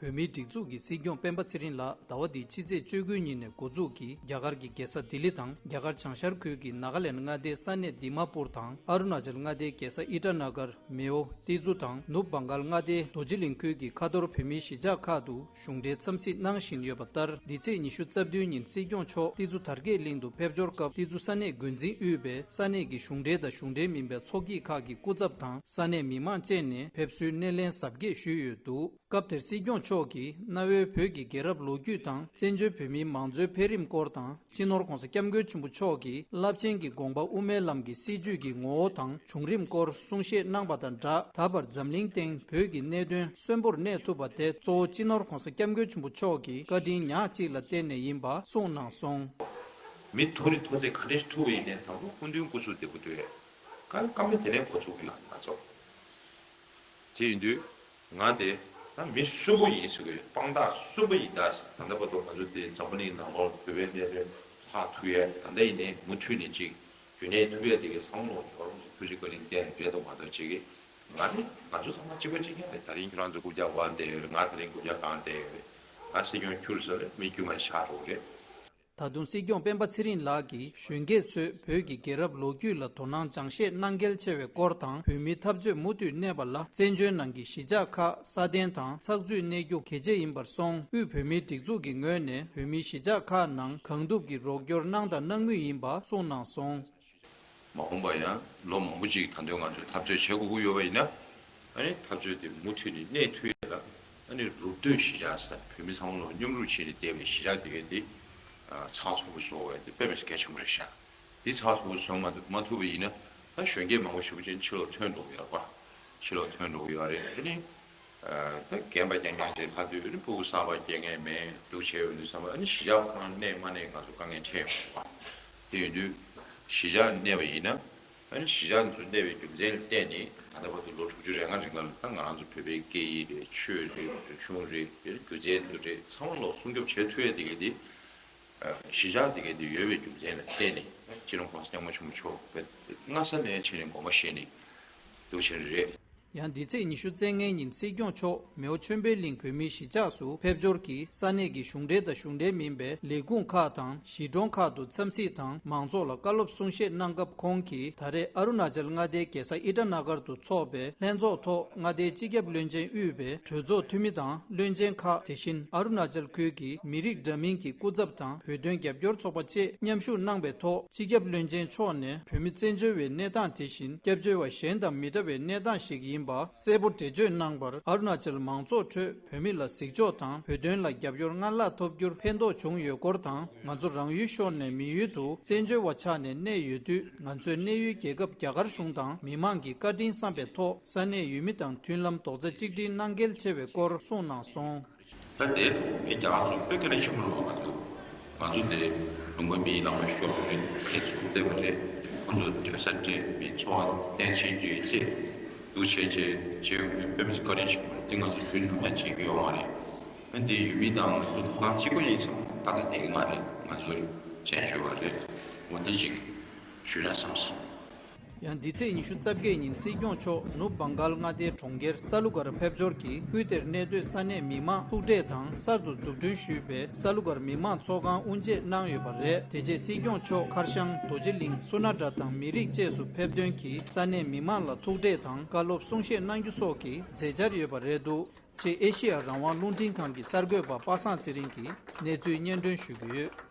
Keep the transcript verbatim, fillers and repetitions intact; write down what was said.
བོད་མིའི་སྒྲིག་འཛུགས་ཀྱི་སྲིད་སྐྱོང་སྤེན་པ་ཚེ་རིང་ལགས་ཟླ་བ་འདིའི་ཕྱི་ཚེས་བཅུ་དགུ་ཉིན་ནས་འགོ་འཛུགས་ཀྱིས་རྒྱ་གར་གྱི་རྒྱལ་ས་ལྡི་ལི་དང་རྒྱ་གར་བྱང་ཤར་ཁུལ་གྱི་ནཱ་ག་ལེན་མངའ་སྡེའི་ས་གནས་དི་མ་པུར་དང་ཨ་རུ་ན་ཅལ་མངའ་སྡེའི་རྒྱལ་ས་ཨི་ཊ་ན་གར། མེའོ། ཏི་ཛུ་དང་ནུབ་བང་གལ་མངའ་སྡེའི་རྡོ་རྗེ་གླིང་ཁུལ་གྱི་ཁ་ཐོར་བོད་མིའི་གཞིས་ཆགས་ཁག་ཏུ་གཞུང་འབྲེལ་འཚམས་གཟིགས་གནང་བཞིན་ཡོད་པ་ལྟར། འདི་ཚེས་ཉི་ཤུ་རྩ་བདུན་ཉིན་སྲིད་སྐྱོང་མཆོག་ཏི་ཙུ་དར་རྒྱས་གླིང་དུ་ཕེབས་འབྱོར་སྐབས། ཏི་ཙུ་ས་གནས་འགོ་འཛིན་དབུས་པའི་ས་གནས་ཀྱི་གཞུང་འབྲེལ་དང་གཞུང་འབྲེལ་མིན་པའི་ཚོགས་སྐྱིད་ཁག་གི་སྐུ་ཚབ་དང་ས་གནས་མི་མང་བཅས་ནས་ཕེབས་བསུའི་སྣེ་ལེན་གཟབ་རྒྱས་ཞུས་ཡོད་འདུག་སྐབས་དེར་སྲིད་སྐྱོང་མཆོག་གིས་གནའ་བོའི་བོད་ཀྱི་རྒྱལ་རབས་ལོ་རྒྱུས་དང་བཙན་བྱོལ་བོད་མིའི་མང་གཙོའི་འཕེལ་རིམ་སྐོར་དང་། སྤྱི་ནོར་༧གོང་ས་༧སྐྱབས་མགོན་ཆེན་པོ་མཆོག་གིས་རླབས་ཆེན་གྱི་དགོངས་པ་དབུ་མའི་ལམ་གྱི་སྲིད་བྱུས་ཀྱི་ངོ་བོ་དང་བྱུང་རིམ་སྐོར་གསུང་བཤད་གནང་བ་དང་སྦྲགས། ད་བར་འཛམ་གླིང་སྟེང་བོད་ཀྱི་གནད་དོན་གསོན་པོར་གནས་ཐུབ་པ་དེ་གཙོ་བོ་སྤྱི་ནོར་༧གོང་ས་༧སྐྱབས་མགོན་ཆེན་པོ་མཆོག་གི་བཀའ་དྲིན་ཉག་གཅིག་ལ་བརྟེན་ནས་ཡིན་པ་གསུངས་གནང་སོང་། མི་མཐོ་རིས་མཐོ་ཚད་ག་འདྲ་ཞིག་མཐོ་བ་ཡིན་ནའི་དང་པོ་སྐུ་མདུན་སྐུ་གཟུགས་བདེ་པོ་འདུག་ཡ། བཀའ་བཀའ་མོལ་དེ་ནས་གོ་ཚུགས་ཀྱི་ལ་ང་ཚོ། དེ་ཡིན་དུས། ང་དེ་ད་མི་གསོན་པོ་ཡིན་ཟེར་གི་ཡོད། དཔང་རྟགས་གསོན་པོ་ཡིན་ད། ད་ལྟ་བར་དུ་ང་ཚོ་དེ་འཛམ་བུ་གླིང་ནང་ལོགས་བོད་པའི་གནད་དོན་ཧ་ཐུག་ཡས། ད་ལྟ་ཡིན་ནའི་མུ་མཐུད་ནས་ཅིག་རྒྱུན་གནས་ཐུབ་ཡས་དེ་གའི་བསམ་བློ་ཡོད་རུང་ཐུགས་རྗེ་བཀའ་དྲིན་བསྟན་རེད་འདུག་མ་གཏོགས་ཅིག་གི་ང་ནི་ང་ཚོ་ཚང་མ་གཅིག་པ་གཅིག་རྐྱང་རེད། ད་རིང་ཁྱེད་རང་ཚོ་རྐུབ་བཀྱག་བར་བསྡད་ཡོད་རེད། ང་ད་རིང་རྐུབ་བཀྱག་གང་བསྡད་ཡོད་རེད། ང་སྲིད་སྐྱོང་ཁྱུར་ཟེར་རེད། མི་དཀྱུས་མ་ཆགས་འགྲོ་གི་རེད། ད་དུང་སྲིད་སྐྱོང་སྤེན་པ་ཚེ་རིང་ལགས་ཀྱིས་གཞོན་སྐྱེས་ཚོས་བོད་ཀྱི་རྒྱལ་རབས་ལོ་རྒྱུས་ལ་དོ་སྣང་སྦྱང་བཤད་གནང་གལ་ཆེ་བའི་སྐོར་དང་། བོད་མིའི་འཐབ་རྩོད་མུ་མཐུད་གནས་པ་ལ་བཙན་བྱོལ་ནང་གི་གཞིས་ཆགས་ཁག་སྲ་བརྟན་དང་ཚགས་ཚུད་གནས་རྒྱུ་གལ་ཆེ་ཡིན་པར་སོང་། དབུས་བོད་མིའི་སྒྲིག་འཛུགས་ཀྱི་ངོས་ནས་བོད་མིའི་གཞིས་ཆགས་ཁག་ནང་གང་ཐུབ་ཀྱིས་རོགས་སྐྱོར་གནང་དང་གནང་མུས་ཡིན་པ་གསུངས་གནང་སོང་། མ་འོངས་པ་ཡང་ལོ་མང་པོ་ཅིག་ད་དུང་ང་ཚོས་འཐབ་རྩོད་བྱེད་དགོས་ཀྱི་ཡོད་པ་ཡིན་ན། ཨ་ནི་འཐབ་རྩོད་དེ་མུ་མཐུད་ནས་གནས་ཐུབ་ཡས་ལ། ཨ་ནི་རུབ་བསྡུས་གཞིས་ཆགས་ཟེར། བོད་མི་ཚང་མ་ལ་མཉམ་རུབ་བྱས་ནས་བསྡད་པའི་གཞིས་ཆགས་དེ་གའི་དེ། ཨ། ཚགས་ཚུད་པོ་བཟོ་དགོས་ཡས་དེ་དཔེ་མི་སྲིད་གལ་ཆེན་པོ་རེད་ཤག་དེ་ཚགས་ཚུད་པོ་བཟོ་མ་ཐུབ་མ་ཐུབ་པ་ཡིན་ན། ད་གཞོན་སྐྱེས་མང་པོ་ཞེ་པོ་ཅིག་ཕྱི་ལོགས་ཐོན་འགྲོ་གི་ཡོད་རེད་པ། ཕྱི་ལོགས་ཐོན་འགྲོ་གི་ཡོད་རེད། ཨ་ནི། ཨ། ད་རྒན་པ་རྐྱང་རྐྱང་ཅིག་ལྷག་དུས་ཨ་ནི་སྤུ་གུ་བསགས་པ་སྐྱེ་མཁན་མེད་འདུག་བྱས་ཡོང་དུས་ཙམ་པ། ཨ་ནི་གཞིས་ཆགས་ཁོ་རང་གནས་མ་གནས་ང་ཚོ་དཀའ་ངལ་འཕྲད་ཡོང་གི་རེད་པ། དེ་ཡིན་དུས་གཞིས་ཆགས་གནས་པ་ཡིན་ན། ཨ་ནི་གཞིས་ཆགས་འདི་ཚོ་གནས་པའི་རྒྱུ་མཚན་ལ་བརྟེན་ནས་ད་ལྟ་བར་དུ་ལོ་དྲུག་ཅུ་རེ་ལྔ་རིང་ལ། ད་ང་རང་ཚོ་བོད་པའི་སྐད་ཡིག་རེད། ཆོས་རེད། རིག་གཞུང་རེད། དེ་སྒྱུ་རྩལ་འདི་རེད། ཚང་མ་ལོག་སྲུང་སྐྱོབ་བྱེད་ཐུབ་ཡས་དེ་གའི་དེ། ཨ། གཞིས་ཆགས་དེ་གའི་དེ་ཡོད་པའི་རྒྱུ་མཚན་ལ་བརྟེན་ནས། སྤྱི་ནོར་༧གོང་ས་༧སྐྱབས་མགོན་ཆེན་པོ་མཆོག་དཔེ་སྔ་ས་ནས་བྱས་ནས་དགོངས་པ་བཞེས་ནས་འདུག་བྱས་ནས་རེད། ཡང་འདི་ཚེས་ཉི་ཤུ་རྩ་ལྔའི་ཉིན་སྲིད་སྐྱོང་མཆོག་མེའོ་ཆོས་འཕེལ་གླིང་བོད་མིའི་གཞིས་ཆགས་སུ་ཕེབས་འབྱོར་གྱིས་ས་གནས་ཀྱི་གཞུང་འབྲེལ་དང་གཞུང་འབྲེལ་མིན་པའི་ལས་ཁུངས་ཁག་དང་གཞིས་གྲོང་ཁག་ཏུ་འཚམས་གཟིགས་དང་མང་ཚོགས་ལ་བཀའ་སློབ་གསུང་བཤད་གནང་སྐབས། ཁོང་གིས་ད་རེས་ཨ་རུ་ན་ཅལ་མངའ་སྡེའི་རྒྱལ་ས་ཨི་ཊ་ན་གར་དུ་འཚོགས་པའི་ལྷན་ཚོགས་ཐོག་མངའ་སྡེའི་སྤྱི་ཁྱབ་བློན་ཆེན་དབུས་པའི་གྲོས་ཚོགས་འཐུས་མི་དང་བློན་ཆེན་ཁག་དེ་བཞིན་ཨ་རུ་ན་ཅལ་ཁུལ་གྱི་མི་རིགས་འདྲ་མིན་གྱི་སྐུ་ཚབ་དང་བོད་དོན་རྒྱབ་སྐྱོར་ཚོགས་པ་བཅས་མཉམ་ཞུགས་གནང་བའི་ཐོག་སྤྱི་ཁྱབ་བློན་ཆེན་མཆོག་ནས་བོད་མི་བཙན་བྱོལ་བའི་གནས་སྟངས་དེ་བཞིན་སྐྱབས་བཅོལ་བ་གཞན་དང་མི་འདྲ་བའི་གནས་སྟངས་ཤིག་ཡིན་པ་གསལ་པོ་འགྲེལ་བརྗོད་གནང་བར། ཨ་རུ་ན་ཅལ་མང་ཚོགས་ཁྲོད་བོད་མི་ལ་གཟིགས་ཕྱོགས་དང་བོད་དོན་ལ་རྒྱབ་སྐྱོར་སྔར་ལྷག་ཐོབ་རྒྱུར་ཕན་ཐོགས་བྱུང་ཡོད་སྐོར་དང་། ང་ཚོ་རང་ཡུལ་ཤོར་ནས་མི་ཡུལ་དུ་བཙན་བྱོལ་བ་ཆགས་ནས་གནས་ཡོད་དུས། ང་ཚོའི་གནས་ཡུལ་རྒྱལ་ཁབ་རྒྱ་གར་གཞུང་དང་མི་མང་གི་བཀའ་དྲིན་བསམ་པའི་ཐོག་ས་གནས་ཡུལ་མི་དང་མཐུན་ལམ་རྡོག་རྩ་གཅིག་སྒྲིལ་གནང་གལ་ཆེ་བའི་སྐོར་གསུངས་གནང་སོང་། ད་དེ་མི་རྒྱ་གར་ཚོ་དཔེ་བཀའ་དྲིན་ཆེན་པོ་རེད་བ། ང་ཚོ་ང་ཚོ་དེ་ལུང་པ་མིའི་ལག་པར་ཤོར་བ་རེད། ཁྱེད་ཚོ་བསྡད་པ་རེད། ཁོ་ཚོ་སྡོད་ས་སྤྲད། མི་འཚོ་བ་བརྟན་ཆེན་སྤྲད་ཅེས་འདུག་བྱས་བྱས་བྱས་ཡོང་དུས་དཔེ་མི་སྲིད་བཀའ་དྲིན་ཆེན་པོ་རེད། དེ་ང་ཚོ་དུས་ནམ་ཡང་བརྗེད་རྒྱུ་ཡོད་མ་རེད། ཨ་འདི་ཡུལ་མི་དང་ང་ཚོ་ཐོག་ཁང་གཅིག་པ་ཡིན་ཙང་ད་ལྟ་བསྡད་ཀྱི་མ་རེད། ང་ཚོ་བྱས་བྱས་པ་རེད། འོ་འདི་ཅིག་ཞུ་ན་བསམ་སོང་། ཡང་འདི་ཚེས་ཉི་ཤུ་རྩ་བརྒྱད་ཉིན་སྲིད་སྐྱོང་མཆོག་ནུབ་བང་གལ་མངའ་སྡེའི་གྲོང་ཁྱེར་ས་ལུ་གར་ཕེབས་འབྱོར་གྱིས་ཁུལ་དེར་གནས་སྡོད་ས་གནས་མི་མང་ཐུག་འཕྲད་དང་གསར་དུ་འཛུགས་སྐྲུན་ཞུས་པའི་ས་ལུ་གར་མི་མང་ཚོགས་ཁང་དབུ་འབྱེད་གནང་ཡོད་པ་རེད། དེ་རྗེས་སྲིད་སྐྱོང་མཆོག་མཁར་ཤང་རྡོ་རྗེ་གླིང་སོ་ན་སྒྲ་དང་མི་རིགས་བཅས་སུ་ཕེབས་ཐོན་གྱིས་ས་གནས་མི་མང་ལ་ཐུག་འཕྲད་དང་བཀའ་སློབ་གསུང་བཤད་གནང་རྒྱུ་སོགས་ཀྱི་མཛད་འཆར་ཡོད་པ་རེད་འདུག་ཅེས་ཨེ་ཤེ་ཡ་རང་དབང་རླུང་འཕྲིན་ཁང་གི་གསར་འགོད་པ་པ་སངས་ཚེ་རིང་གིས་གནས་ཚུལ་སྙན་སྒྲོན་ཞུ་གི་ཡོད།